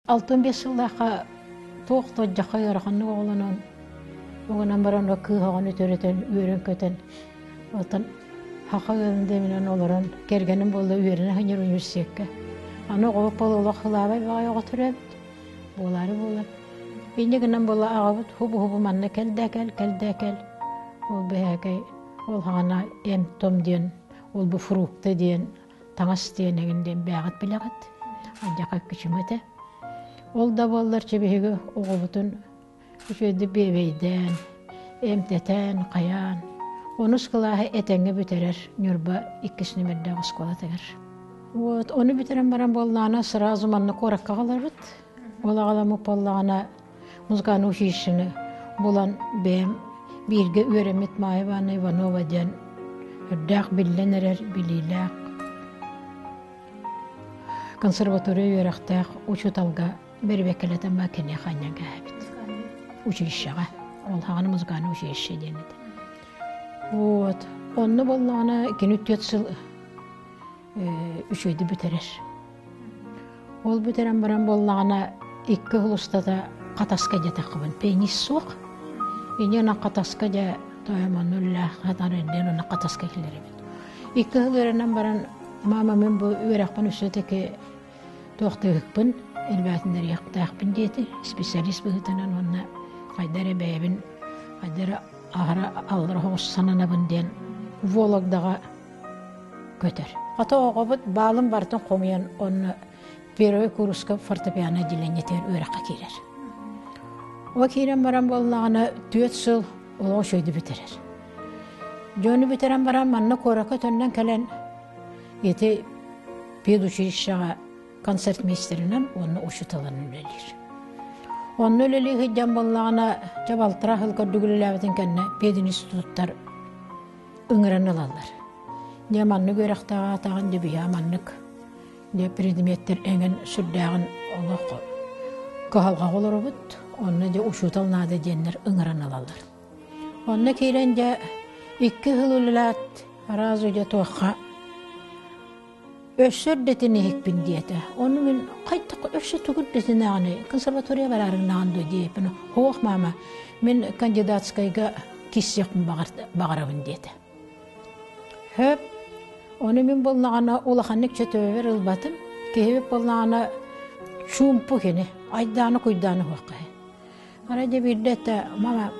65 сыллаахха туох да дьаха ыараханнык оҕолонон, угунан баран кыыс оҕону төрөтөн, үөрэн-көтөн, оттон саха ыалын дэминэн олорон, кэргэним буолла үөрэнэ сынньар университекка. Аны оҕобут буола олох сылаабай баҕайы оҕо төрөөбүт, буолаары буолар. Инньэ гынан буола аҕабыт хубу-хубу манна кэл да кэл, кэл да кэл. Ол бэһээкэй, ол хаҕана эм-том диэн, ол бу фрукта диэн таҥас диэн эҥин диэн бээҕит билэҕит, алдьархай кичимэ этэ. Ол да буоллар чэбиһиги оҕобутун үчүгэйдик биэбэйдээн, эмтэтэн, хайаан, онус кылааһы этэҥҥэ бүтэрэр Ньурба иккис нүмердээх оскуолатыгар. Вот, ону бүтэрэн баран буоллаҕына сразу манна куоракка аҕаларбыт. Ол аҕаламмыт буоллаҕына музыкальнай училищены булан бэйэм бииргэ үөрэммит Майя Ивановна Иванова диэн үрдээх биллэн эрэр билиилээх консерватория үөрэхтээх учууталга бэрибэккэлэтэн ба киниэхэ анньан кээһэбит училищеҕа ол хаҕана музыкальнай училище диэн этэ вот онно буоллаҕына кини түөрт сыл үчүгэйдик бүтэрэр Ол бүтэрэн баран буоллаҕына, икки сыл устата Хатаска дьэтэххибин пианист суох. Инньэ гынан Хатаска дьэ тоойум онно үлэлээх хатан эрдэн онно Хатаска киллэрэбит. Икки сыл үөрэнэн баран, мама мин бу үөрэхпин өссө-таки туохтыыһыкпын, элбээтиннэриэхтээхпин диэтэ, специалист быһыытынан уонна хайда эрэ бэйэбин хайда эрэ аһара аллара соҕус сананабын диэн Вологдаҕа көтөр. Хата оҕобут баалын барытын хомуйан онно первый курска фортепиано отделениетигэр үөрэххэ киирэр. О киирэн баран буоллаҕына түөрт сыл олоҕу үчүгэйдик бүтэрэр. Дьону бүтэрэн баран манна куоракка төннөн кэлэн ити педучилищеҕа концертмейстеринэн уонна учууталынан үлэлиир. Онно үлэлии сылдьан буоллаҕына, чэ балтараа сыл көрдүк үлэлээбитин кэннэ пединституттар ыҥыран ылаллар. Дьэ маннык үөрэхтээх аатаҕын дьэ биһиэхэ маннык дьэ предметтэр эҥин сүрдээҕин олох кыһалҕаҕа олоробут. Онно дьэ учуутал наада диэннэр ыҥыран ылаллар. Онно киирэн дьэ икки сыл үлэлээт араас дьэ туохха Өссө эрдэтин иһикпин диэтэ. Ону мин хайдах өссө тугу эрдэтинээҕиний консерватория бараарыҥнаҕын дуо диэппин. Суох, мама, мин кандидатскайга киирсиэхпин баҕарабын диэтэ. Хөп, ону мин буоллаҕына улаханнык чөтөбөр ылбатым. Киһибит буоллаҕына чуумпу кини, айдааны-куйдааны уһуохха. Арай дьэ биирдэ этэ, мама,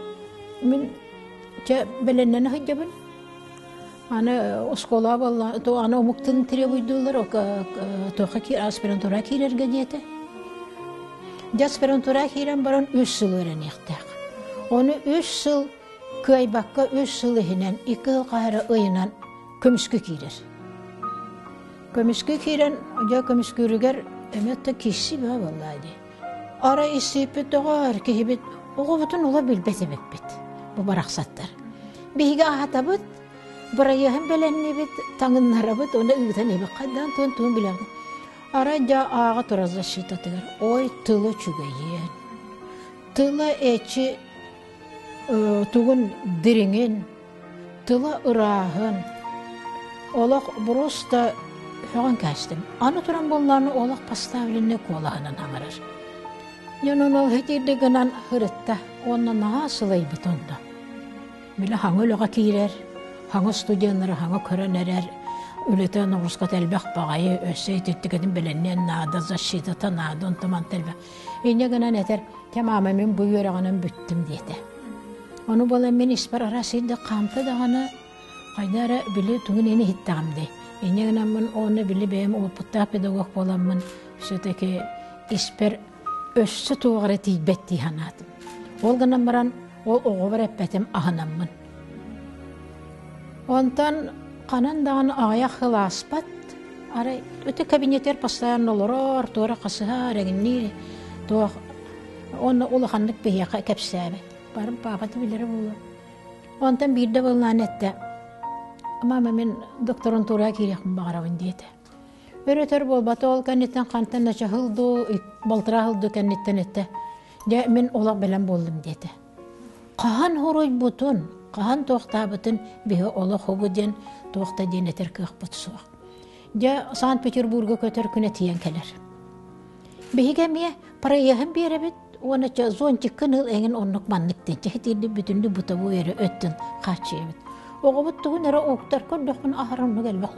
мин чэ бэлэмнэнэ сылдьабын. Аны оскуола буолла, то аны омук тылын требуйдуулар, туохха аспирантура киирэргэ диэтэ. Дьэ аспирантура киирэн баран үс сыл үөрэниэхтээх. Ону үс сыл кыайбакка үс сыл иһинэн, икки сыл хаһара ыйынан көмүскэ киирэр. Көмүскэ киирэн, дьэ көмүскүүрүгэр эмиэ да киирсии бөҕө буоллаа дии. Арай иссииппит доҕоор, киһибит оҕобутун ула билбэт эбиппит, бу барахсаттар. Биһиги аһатабыт, бырайыаһын бэлэмниибит, таҥыннарабыт, уонна ыытан иһэбит. Хайдаан туон тугун билэбит. Арай дьэ ааҕа турар защитатыгар, ой, тыла үчүгэйиэн, тыла эчи тугун дириҥин, Тыла ырааһын, олох просто сөҕөн кээстим. Аны туран буоллаҕына олох поставленный куолаһынан аҥарар. Дьон ону итирдик гынан ырытта уонна наһаа сылайбыт онно. Били хаҥа үлэҕэ киирэр, хаҥа студеннары хаҥа көрөн эрэр, үлэтэ ноҕуруската элбэх баҕайы, өссө итирдикэтин бэлэмниэн наада, защитата наада, онтон манта элбэх. Инньэ гынан этэр, «Чэ, маама, мин бу үөрэҕинэн бүттүм» диэтэ. Ону буолан мин испэр араас сирдэ хаамта даҕаны хайда эрэ били тугун иһин иһиттэҕим дии. Инньэ гынаммын уонна били бэйэм уопуттаах педагог буоламмын все-таки испэр өссө туох эрэ тиийбэт дии санаатым. Ол гынан баран ол оҕобор эппэтим аһынаммын. Онтон ханан даҕаны аҕыйах сыл ааспат, арай өтө кабинетигэр постоянно олорор, туора хасыһар, эҥинниир, туох уонна улаханнык биһиэхэ кэпсээбэт. Барым паапата билэрэ буолуо. Онтон биирдэ былаан эттэ, «Мама, мин докторантураҕа киириэхпин баҕарабын» диэтэ. Өр-өтөр буолбата, ол кэнниттэн хантан да чаһыл дуу, балтараа сыл дуу кэнниттэн эттэ, «Дьэ, мин олох бэлэм буоллум» диэтэ. Хаһан хоруйбутун, хаһан туохтаабытын биһи олох угу диэн туох да диэн этэр кыахпыт суох. Дьэ, Санкт-Петербурга көтөр күнэ тиийэн кэлэр. Биһиги эмиэ Проеһын биэрэбит уонна чэ зонтиккын ыл эҥин оннук маннык диэн чэхитиирди бүтүннүү бытовой эрэ өттүн хааччыйабыт. Оҕобут тугун эрэ уктар көрдөхпүнэ аһара оннук элбэх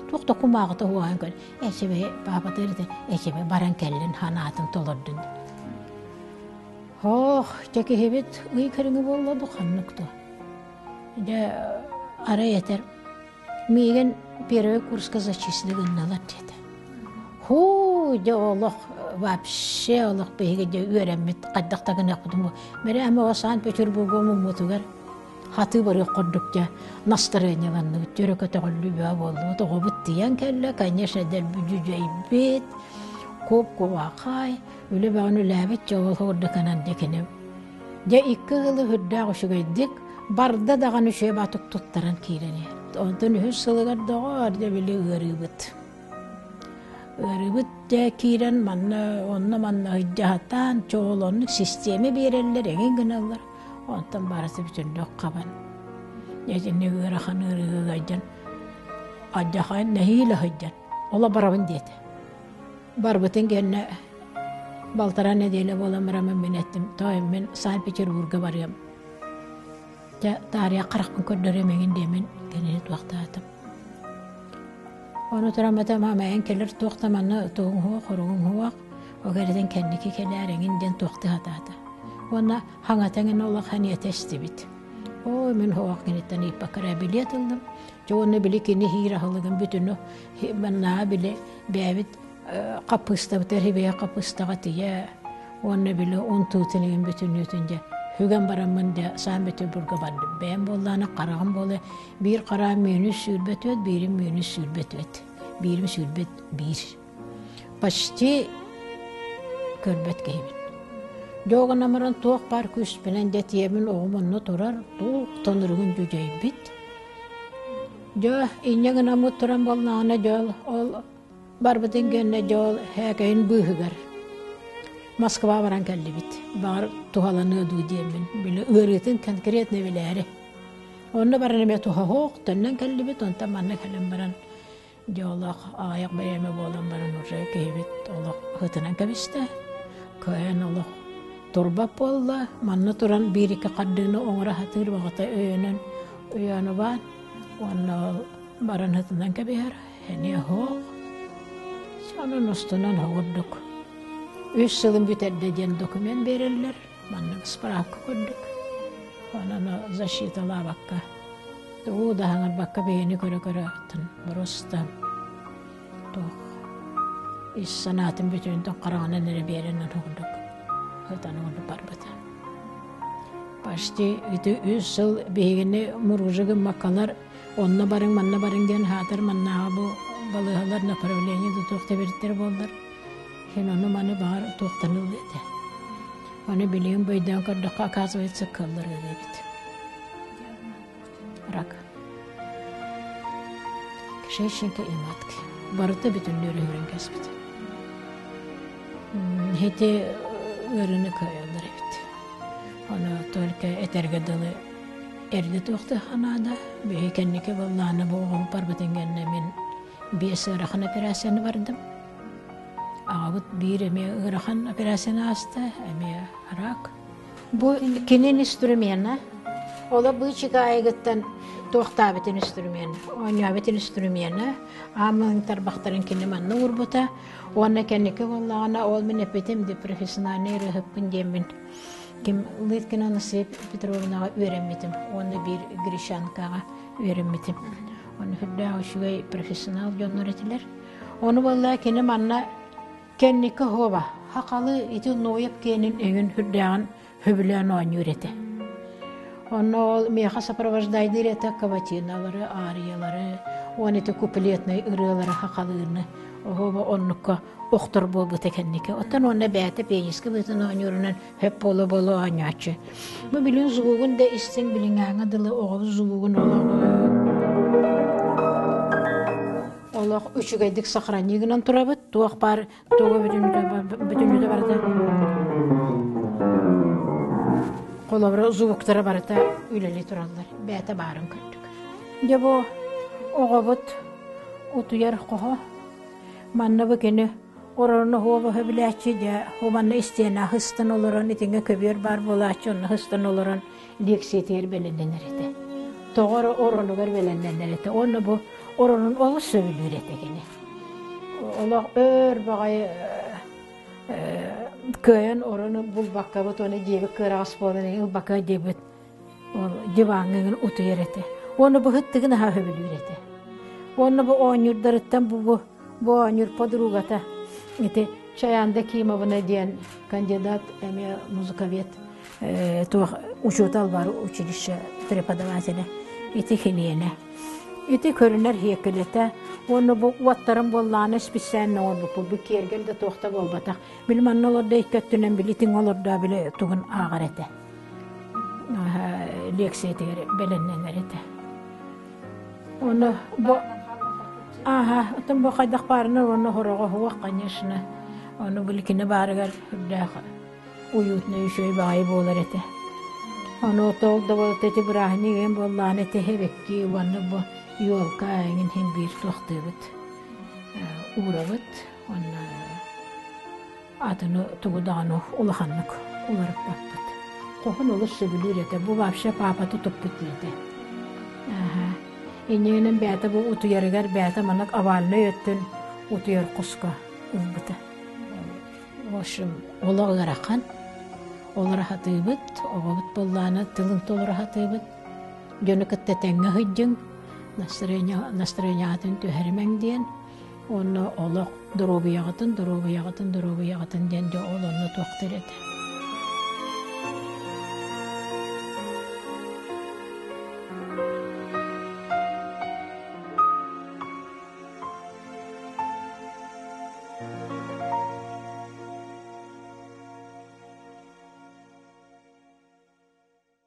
туох да кумааҕыта уоһан көр эчэбэ паапата эритэ эчэбэ баран кэллин ханаатын толордун. Ох, дьэ киһибит ый кэриҥэ буолла ду ханнык то. Дьэ арай этэр Миигин первый курска зачислили гынналар диэтэ. Һуу, дьэ олох вообще олох биһиги дьэ үөрэммит хайдах да гыныахпытын Мэрээм оҕо Санкт-Петербурга муммутугар хатыы барыах курдук дьэ настарыанньаланныбыт, дьөрө көтөҕүллүү бөҕө буоллубут. Оҕобут тиийэн кэллэ, конечно, дэлби дьүдьэйбит, куп-кубаахай, үлэ бөҕөнү үлээбит дьэ ол курдуканан дьэ кини Дьэ икки ыалы үрдээх үчүгэйдик барда даҕаны үчүгэй батык туттаран киирэн иһэр. Онтон үһүс сылыгар доҕоор дьэ били ыарыыбыт. Ыарыыбыт дьэ киирэн манна онно манна ыйдьаһатаан чоҕолоннук систиэмэ биэрэллэр эҥин гыналлар. Онтон барыта бүтүннүк хабан. Дьэ итинник ыарахан ыарыыга ыалдьан алдьархайын нэһиилэ сылдьан оло барабын диэтэ. Барбытын кэннэ балтараа нэдиэлэ буолан бараммын мин эттим, тоойум мин Санкт-Петербурга барыам. Дьэ, таарыйа харахпын көрдөрүөм эҥин диэммин кинини туохтаатым. Ону тураммата мама эн кэлэр туох да манна тугуҥ суох, хоругуҥ суох, ол эрэтин кэнники кэлээр эҥин диэн туохтыы сатаата. Уонна хаҥата эҥин олох эниэтэ истибит. Оо, мин суох киниттэн ыйыппакка эрэ билиэт ыллым. Дьэ уонна били кини иһиир аһылыгын бүтүнү маннааҕы били бэйэбит хаппыыстабытыгар хибэйэ хаппыыстаҕа тиийэ уонна били унтуутун игин бүтүннүүтүн дьэ хүгэн бараммын дьэ Санкт-Петербурга бардым. Бэйэм буоллаана хараҕым буола биир хараҕым мүөнүс 24, биирим мүөнүс 24, биирим 21. Почти көрбөт киһибин. Дьоҕунан баран туох баар күүспүнэн дьэ тиэмин оҕом онно турар, туох тонуругун дьүдьэйбит. Дьэ, инньэ гынаммыт туран буоллаҕына дьэ ол барбытын кэннэ дьэ ол һээкэйин быыһыгар Москва баран кэллибит. Баҕар туһаланыа дуу диэммин. Били ыарыытын конкретно билээри. Онно баран эмиэ туһаһоох, төннөн кэллибит, онтон манна кэлэн баран дьэ олох аҕыйах бириэмэ буолан баран уже киһибит олох ыһытынан кэбистэ. Кыайан олох турбат буолла. Манна туран биир-икки хардыыны оҥоро сатыыр баҕата өйөнөн өйөөн убаан уонна ол баран ыһытынан кэбиһэр. Эмиэ оһох. Сонун устунан оҕурдук. Үс сылын бүтэрдэ диэн документ биэрэллэр. Маннык справка курдук. Онон защиталаабакка, тугу да хаҥарбакка бэйэни көрө-көрө просто туох ис санаатын бүтүнтэн хараҕынан эрэ биэрэн курдук ытан курдук барбыта. Почти ити үс сыл биһигини муружу гыммаккалар онно барыҥ, манна барыҥ диэн хаатар маннааҕы бу балыыһалар направление да туох тэбириттэр буоллар Син ону-маны баҕар туохтаныллыа этэ. Ону билигин бу өйдөөн көрдөххө, оказывается, кыаллар ыарыы эбит. Рак. Кишечника и матки. Барыта бүтүннүү өрүһүрэн кэспит. Ити ыарыыны кыайаллар эбит. Ону только этэргэ дылы эрдэ туохтуохха наада. Биһи кэнники буоллаҕына бу оҕом барбытын кэннэ мин биэс ыарахан операцияны бардым. Аҕабыт биир эмиэ ыарахан операцияны ааста, эмиэ рак. Бу кини инструмена, оло быычыка айыгыттан туохтаабыт инструмент, оонньообут инструмена, аамын тарбахтарын кини манна уурбута. Уонна кэнники буоллаҕына, ол мин эппитим ди профессиональный ырыаһыппын диэммин ким Лыткина Анастасия Петровнаҕа үөрэммитим уонна биир Гришанкаҕа үөрэммитим. Ону үрдээх үчүгэй профессионал дьоннор этилэр. Ону буолла кини манна кэнники хоба хахалы ити Ноев киэнин өйүн үрдээҕин хөбүлээн оонньуур этэ. Онно ол миэхэ сопровождайдыыр этэ каватиналары, ариялары, уон ити куплетнай ырыалары хахалыыны оһоба оннукка охтор буолбута кэнники. Оттон уонна бэйэтэ пианистка быһыытын оонньуурунан хөп буола-буола оонньооччу. Бу билин звугун да истиҥ билиҥээҥҥэ дылы оҕобут звугун олох олох үчүгэйдик сохрани гынан турабыт. Туох баар тугу бүтүннүүтэ барыта холобура звуктара барыта үлэлии тураллар. Бэйэтэ баарын көрдүк. Дьэ бу оҕобут утуйар хоһо. Манна бу кини. Орону хуобаһы билээччи дьэ хубанна истиэнэ хыстан олорон итиҥҥэ көбүөр баар буолааччы онно хыстан олорон лекциятыгар бэлэмнэнэр этэ. Тоҕо эрэ оронугар бэлэмнэнэр этэ. Уонна бу оронун олус сөбүлүүр этэ кини. Олох өр баҕайы кыайан орону булбаккабыт уонна дьиэбит кыараҕас буолан ылбакка диэбит ол диваҥҥа утуйар этэ. Уонна бу ыттыгын аһа сөбүлүүр этэ. Уонна бу оонньуурдарыттан бу бу бу оонньуур подругата ити Чаянда Кимовна диэн кандидат эмиэ музыковед туох учуутал бар училище преподавателэ ити хиниэнэ. Ити көрүнэр һиэкилэтэ уонна бу уоттарын буоллаҕына специально оҥорбуппут бу киэргэл да туох да буолбатах. Били манна олордо икки өттүнэн били итиҥ олордо били тугун ааҕар этэ. Лекциятыгар бэлэмнэнэр этэ. Оны бу Ааһа, оттон бу хайдах баарына уонна хороҕо суох, конечно. Ону били кини баарыгар үрдээх уютный үчүгэй баҕайы буолар этэ. Ону ол да буолта ити бырааһынньык эҥин буоллаҕына ити эбэкки уонна бу елка эҥин иһин биир туохтуубут уурабыт уонна атыны тугу даҕаны улаханнык уларыппаппыт. Хоһун олус сөбүлүүр этэ. Бу вообще паапаты туппут диэтэ. Инньэ бэйэтэ бу утуйарыгар бэйэтэ маннык овальнай өттүн утуйар хоско ылбыта. В общем, олох ыарахан. Олоро сатыыбыт, оҕобут буоллаҕына тылын толоро сатыыбыт. Дьону кытта тэҥҥэ сылдьыҥ, настроениеҕытын түһэримэҥ диэн. Уонна олох доруобуйаҕытын, доруобуйаҕытын, доруобуйаҕытын диэн дьэ ол онно туохтар этэ.